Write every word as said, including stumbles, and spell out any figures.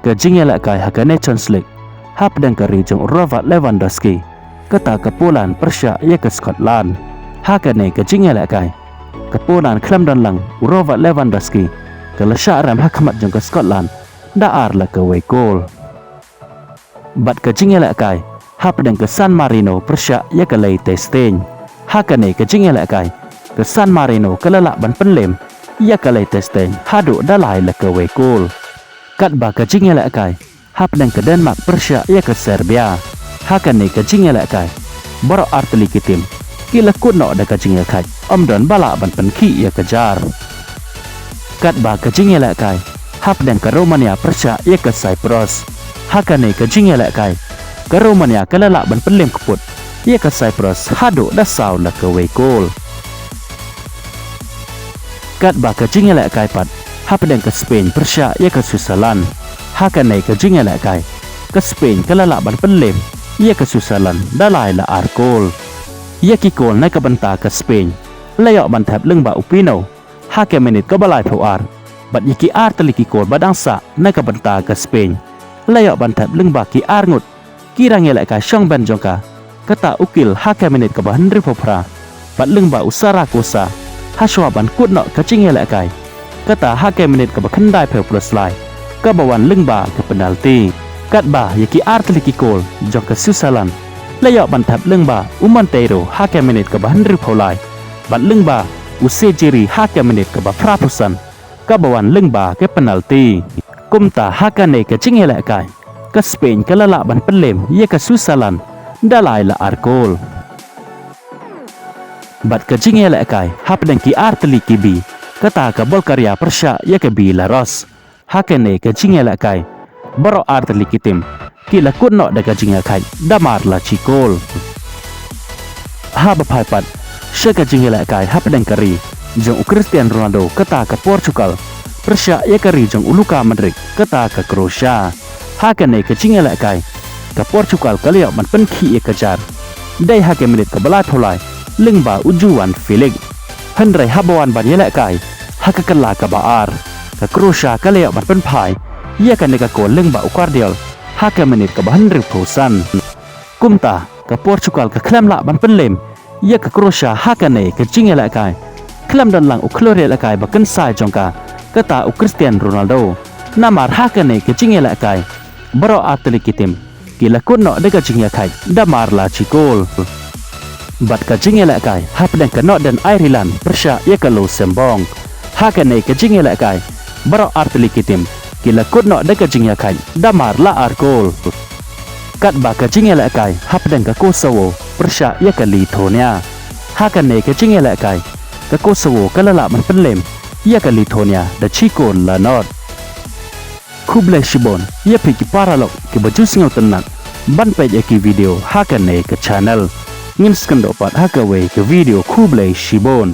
Ka jingïalehkai ha ka Nations League hapdeng ka ri jong u Robert Lewandowski, kata ka Poland pyrshah ïa ka Scotland. Ha kane ka jingïalehkai, ka Poland khlem don lang u Robert Lewandowski, ka la shah rem ha khmat jong ka Scotland da ar la kawei kol. Bad ka jingïalehkai hapdeng ka San Marino pyrshah ïa ka Liechtenstein. Ha kane ka jingïalehkai, ka San Marino ka la lah ban pynlem ïa ka Liechtenstein haduh da lai la kawei kol. Katba ka jingïalehkai hapdeng ka Denmark pyrshah ïa ka Serbia. Ha kane ka jingïalehkai, baroh artylli ki tim ki la kut noh da ka jingïakhaid, ym don ba lah ban pynkhih ïa ka jar. Katba ka jingïalehkai hapdeng ka Romania pyrshah ïa ka Cyprus. Ha kane ka jingïalehkai, ka Romania ka la lah ban pynlem kyput ïa ka Cyprus haduh da saw la kawei kol. Katba ka jingïalehkai pat hapdeng ka Spain pyrshah ïa ka Switzerland. Ha kane ka jingïalehkai, ka Spain ka la lah ban pynlem ïa ka Switzerland da lai la ar kol. Ïa ki kol na ka bynta ka Spain la ïoh ban thep lyngba u Pino ha ka minit kaba laiphew ar. Bad ïa ki artylli ki kol ba dang sah na ka bynta ka Spain la ïoh ban thep lyngba ki arngut ki rangïalehkai shongben jong ka, kata u Gil ha ka minit kaba hynriewphew phra, bad lyngba u Zaragoza ha shuwa ban kut noh ka jingïalehkai, kata ha ka minit kaba khyndaiphew phra lai, kaba wan lyngba ka penalti. Katba ïa ki artylli ki kol jong ka Switzerland la ïoh ban thep lyngba u Monteiro ha ka minit kaba hynriewphew lai, bad lyngba u Sejiri ha ka minit kaba phraphew san, kaba wan lyngba ka penalti. Kumta ha kane ka jingïalehkai, ka Spain ka la lah ban pynlem ïa ka Switzerland da lai la ar kol. Bad ka jingïalehkai hapdeng ki artylli ki B, kata ka Bulgaria pyrshah ïa ka Belarus. Ha kane ka jingïalehkai, baroh artylli ki tim ki la kut noh da ka jingïakhaid da mar la shi kol. Haba phai pat sha ka jingïalehkai hapdeng ka ri jong u Cristiano Ronaldo, kata ka Portugal pyrshah ïa ka ri jong u Luka Modric, kata ka Croatia. Ha kane ka jingïalehkai, ka Portugal ka la ïoh ban pynkhih ïa ka jar dei ha ka minit kaba laiphew lai lyngba u Joao Felix. Hynrei haba wan ban ïalehkai ha ka kylla kaba ar, ka Croatia ka la ïoh ban pynphai ïa kane ka kol lyngba u Gvardiol ha ka minit kaba hynriewphew san. Kumta ka Portugal ka khlem lah ban pynlem ïa ka Croatia ha kane ka jingïalehkai. Khlem don lang u khlur ïalehkai ba kynsai jong ka, kata u Cristiano Ronaldo. Namar ha kane ka jingïalehkai, baroh artylli ki tim ki la kut noh da ka jingïakhaid da mar la shi kol. Bad ka jingïalehkai hapdeng ka Northern Ireland pyrshah ïa ka Luxembourg. Ha kane ka jingïalehkai, baroh artylli ki tim ki la kut noh da ka jingïakhaid da mar la ar kol. Katba ka jingïalehkai hapdeng ka Kosovo pyrshah ïa ka Lithuania. Ha kane ka jingïalehkai, ka Kosovo ka la lah ban pynlem ïa ka Lithuania da shi kol la nod. Khublei shibun ïa phi ki paralok kiba ju sngewtynnat ban peit ïa ki video ha kane ka channel. Ngin sa ïakynduh pat ha kawei ka video, khublei shibun.